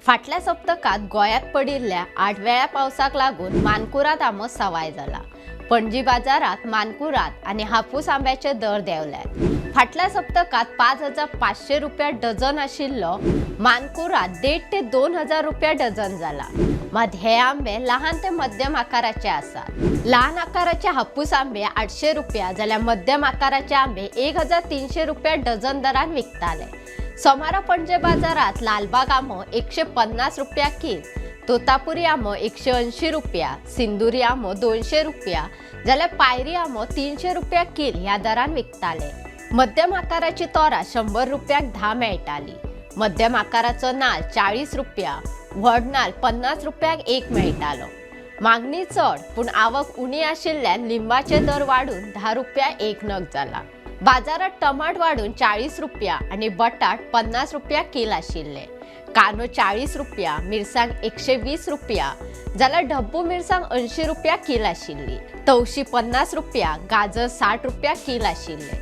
फाटल्या सप्तकांत गोंयांत पडिल्ल्या आडवेळ्या पावसाक लागून मानकुराद आंबो सवाय जाला. पणजी बाजारात मानकुराद आनी हापूस आंब्याचे दर देंवल्यात. फाटल्या सप्तकांत 5500 रुपया डझन आशिल्लो मानकुराद 1500 ते 2000 रुपया डझन जाला. मात हे आंबे लहान ते मध्यम आकाराचे आसात. लहान आकाराचे हापूस आंबे 800 रुपया जाल्यार मध्यम आकाराचे आंबे 1300 रुपया डझन दरान विकताले. सोमारा पणजे बाजारात लालबाग आंबो 150 रुपया कील, तोतापुरी आंबो 180 रुपया, सिंदुरी आंबो 200 रुपया जाल्यार पायरी आंबो 300 रुपया कील ह्या दरान विकताले. मध्यम आकाराची तोरां 100 रुपयाक 10 मेळटाली. मध्यम आकाराचो नाल 40 रुपया, व्हड नाल 50 रुपयाक एक मेळटालो. मागणी चड पूण आवक उणी आशिल्ल्यान लिंबाचे दर वाडून 10 रुपया एक नग जाला. बाजारात टमाट वाडून 40 रुपया आनी बटाट 50 रुपया कील आशिल्ले. कांदो 40 रुपया, मिरसांग 120 रुपया जाल्यार ढब्बू मिरसांग 80 रुपया कील आशिल्ली. तवशी 50 रुपया, गाजर 60 रुपया कील आशिल्ले.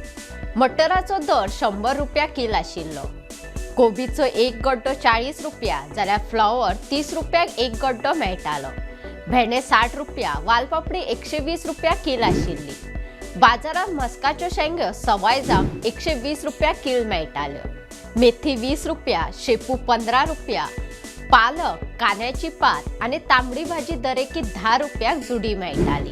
मटराचो दर 100 रुपया कील आशिल्लो. कोबीचो एक गड्डो 40 रुपया जाल्यार फ्लॉवर 30 रुपयाक एक गड्डो मेळटालो. भेंडे 60 रुपया, वालपापडी 120 रुपया कील आशिल्ली. बाजारात मस्काच्यो शेंग्यो सवाय जावन 120 रुपया कील मेळटाल्यो. मेथी 20 रुपया, शेपू 15 रुपया, पालक, कांद्याची पात आनी तांबडी भाजी दरेकी 10 रुपयाक जुडी मेळटाली.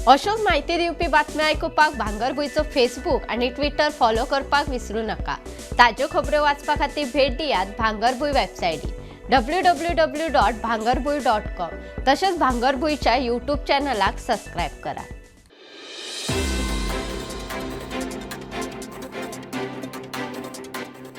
अश्योच म्हायती दिवपी बातम्यो आयकुपाक भांगरभूंयचो फेसबूक आनी ट्विटर फॉलो करपाक विसरूं नाका. ताज्यो खबऱ्यो वाचपा खातीर भेट दियात भांगरभूंय वेबसायटी www.bhangarbhuin.com. तशेंच भांगरभूंयच्या यूट्यूब चॅनलाक सबस्क्रायब करात.